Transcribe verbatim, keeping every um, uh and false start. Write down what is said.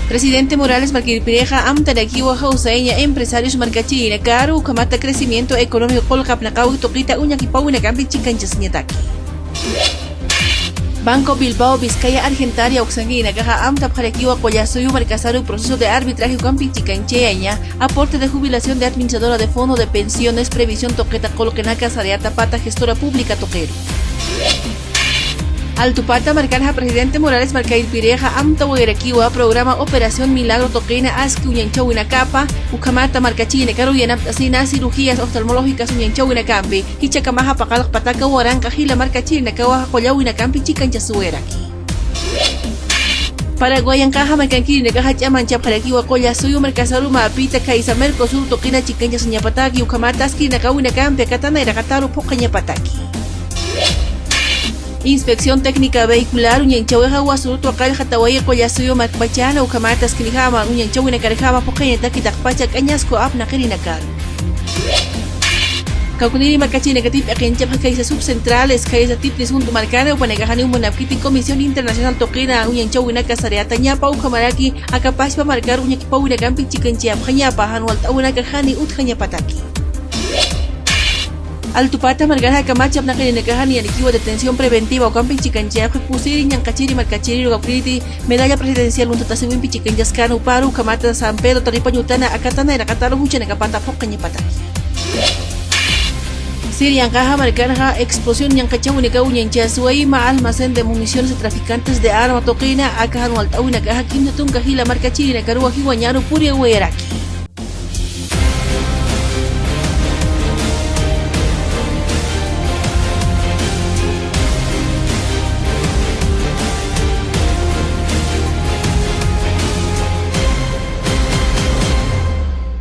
Presidente Morales markirpirixa amtarakiwa jawsayaña empresarios markachirinakaru ukhamata crecimiento económico qullqi apnaqawi tuqita uñakipawinakampi chikanchasiñataki. Banco Bilbao Vizcaya Argentaria uksankirinakaxa amtapxarakiwa Qullasuyu markasaru proceso de arbitraje ukampi chikanchayaña aporte de jubilación de administradora de fondo de pensiones previsión tuqita qullqinaka sariyatapata gestora pública tuqiru. Altupata markanxa presidente Morales markirpirixa amtawayarakiwa programa Operación Milagro tuqina aski uñanchawinakapa, ukhamata markachirinakaru yanapt'asina cirugías oftalmológicas uñanchawinakampi, jichhakamaxa paqallqpataka waranqa jila markachirinakawa qullawinakampi chikanchasiwayaraki. Paraguayankaxa markankirinakaxa ch'amanchapxarakiwa Qullasuyu markasaru mapita khaysa Mercosur tuqina chikanchasiñapataki ukhamata askirinakawinakampi akatana iraqataru phuqhañapataki. Inspección Técnica Vehicular uñanchawixa wasuru tuqallxatawayi Qullasuyu markpachana ukhamata askirinakama uñanchawinakarjama phuqhañataki taqpacha k'añasku apnaqirinakaru. Kawkniri markachirinakatip p'iqinchapxa khaysa subcentrales, khaysa tipnis juntu markana upanakaxani umunapkiti Comisión Internacional tuqina uñanchawinaka sariyatañapa ukhamaraki akapachpa markaru uñakipawinakampi chikanchayapxañapa jan walt'awinakaxani utjañapataki. Altupata markanxa kamachi apnaqirinakaxani yanikiwa detención preventiva ukampi chikanchayapxi pusiri ñanqachiri markachiriru kawkniriti medalla presidencial uñtatasiwimpi chikanchaskana uparu ukhamata San Pedro taripañutana akatana iraqataru juchanakapata phuqhañapataki. Siriankaxa markanxa explosión ñanqachawinakaw uñanchasiwa ima almacén de municiones de traficantes de arma tuqina aka jan walt'awinakaxa kimsa tunka jila markachirinakaruwa jiwañaru puriyawayaraki.